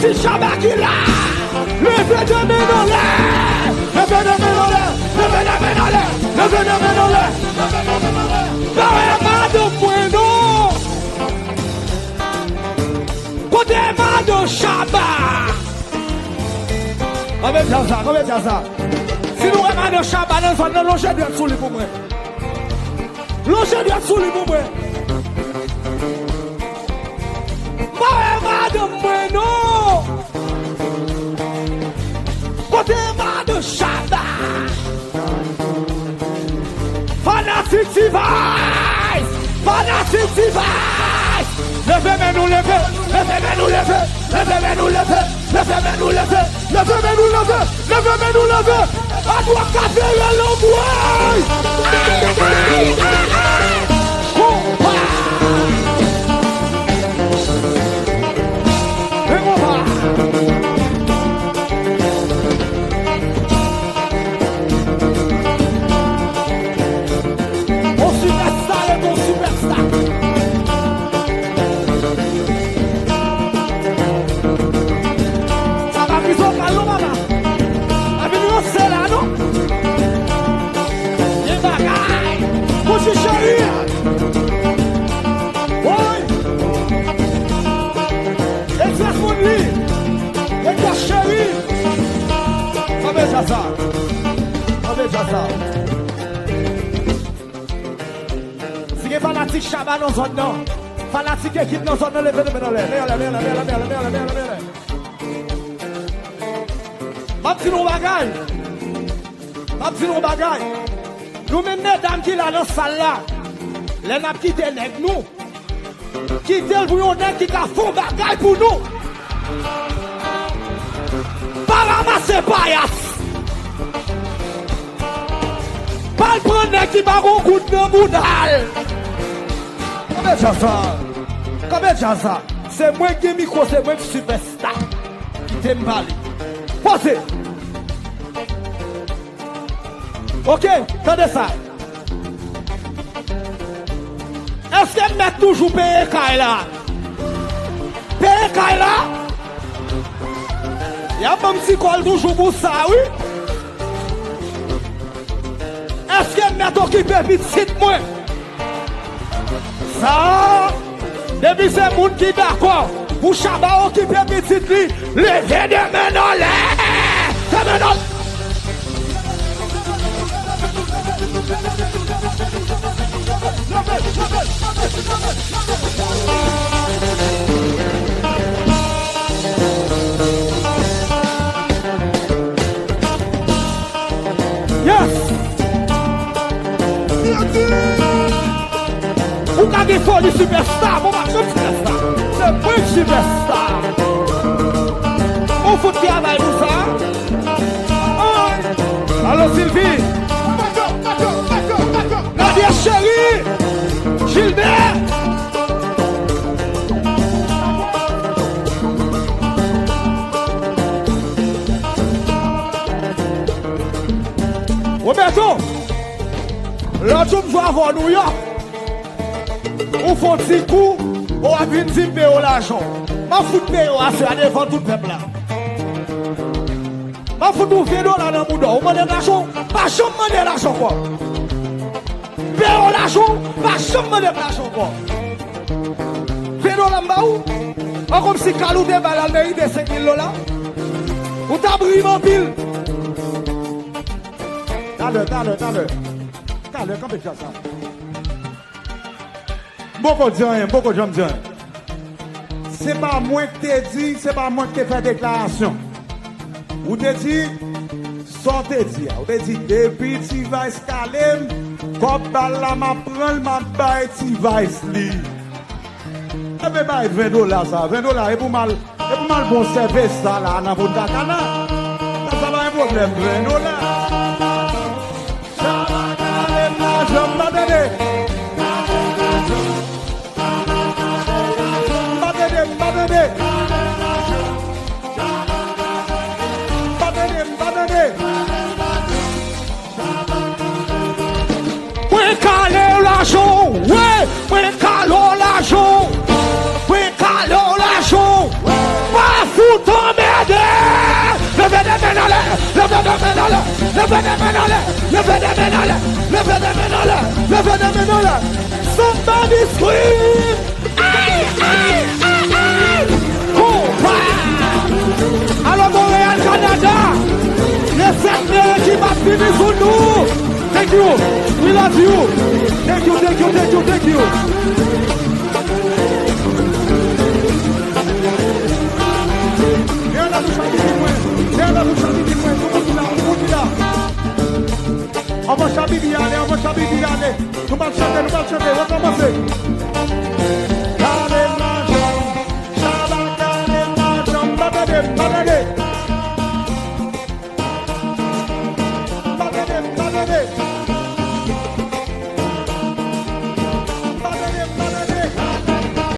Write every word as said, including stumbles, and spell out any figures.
Ti Shabba ki la. Leve de men anlè. Leve de men anlè. Leve de men anlè. Leve de men anlè. Leve de men anlè. Ba wè madanm mwen non. Kote madanm Shabba? Anben djaz la, anben djaz la. Si nou wè madanm Shabba nan zòn nan, lonje dwèt sou li pou mwen. Lonje dwèt sou li pou mwen. M pa wè madanm mwen non. Kote madanm Shabba? Fanatik T-Vice! Fanatik T-Vice! Leve men nou leve! Leve men nou leve! Leve men nou leve! Leve men nou leve! Leve men nou leve! Leve men nou leve! Adwòt ka fere lanmwey! Konpa! Men konpa! On sipèsta rete on sipèsta. Sa pa vizyon kal non papa. Pa vin ranse la non. Gen bagay. Kouchi cheri. Woy. Egzas moun li. Egzas cheri. Kanpe djaz sa. Kanpe djaz sa. Si gen fanatik Shabba nan zòn nan, fanatik ekip nan zòn nan, leve men anlè, men anlè, men anlè. M ap di nou yon bagay. M ap di nou yon bagay. Nou menm medam ki la nan sal la, lè n ap kite nèg nou, kite l pou yon nèg ki ka fè yon bagay pou nou. Pa ranmase payas. Pa al pran nèg ki pa gon goud nan bouda l. Kanpe djaz sa. Kanpe djaz sa. Se mwen ki gen mikwo, se mwen ki sipèsta. Kite m pale. Poze. Oke, tande sa. Èske m mèt toujou peye kay la? Peye kay la? Y ap ban m ti kòb toujou pou sa, wi. Èske m mèt okipe pitit mwen? Sa, depi se moun ki dakò pou Shabba okipe pitit li, leve de men anlè. De men anlè. Yes! Ou ka gen foli sipèsta, bon, pa chanm sipèsta. Se mwen k sipèsta. Ou fout travay pou sa. Ay! Alo, Sylvie! Nadia cheri! Gilbert! Roberto, lòt jou m jwe avè w Nouyòk, ou fè yon ti kou, ou ap vin di m peye w lajan w. M ap fout peye w aswè a devan tout pèp la. M ap fout ou ven dola nan bouda w. Ou mande m lajan w, pa janm mande lajan ankò. Peye w lajan w, pa janm mande m lajan ankò. Ven dola m ba ou. An kòmsi kal ou te ba l al merite senk mil dola. Ou t ap ri m anpil. Talè, talè, talè. Talè, kanpe djaz sa. M poko di anyen, m poko janm di anyen. Se pa mwen k te di, se pa mwen k te fè deklarasyon. Ou te di, sa w te di a. Ou te di, depi T-Vice kale m, kòb bal la, m ap pran l, m ap bay T-Vice li. Enben, bay ven dola sa. Ven dola, e pou m al, e pou m al bon sèvis sa la, nan Punta Cana. Sa, sa pa yon pwoblèm, ven dola. Sa pa kale m lajan, m pa tande. M pa tande, m pa tande. M pa tande, m pa tande. Mwen kale w lajan w, wi, mwen kale w lajan w, mwen kale w lajan w. Pa fout men anlè, leve de men anlè, leve de men anlè, leve de men anlè, leve de men anlè, leve de men anlè. Somebody scream! Ay, ay, ay, ay! Konpa! Alò, Montréal, Canada! Le sèt me ki p ap vini sou nou! Thank you! We love you! Thank you, thank you, thank you, thank you! Dèyè la touch a bibi mwen. Dèyè la touch a bibi mwen. Tout moun ki la, tout moun ki la. Anvan chabibi ale, anvan chabibi ale. Nou pral chante, nou pral chante. Rekòmanse. Gade majan, Shabba, gade majan. Pa tande, pa tande. Pa tande, pa tande.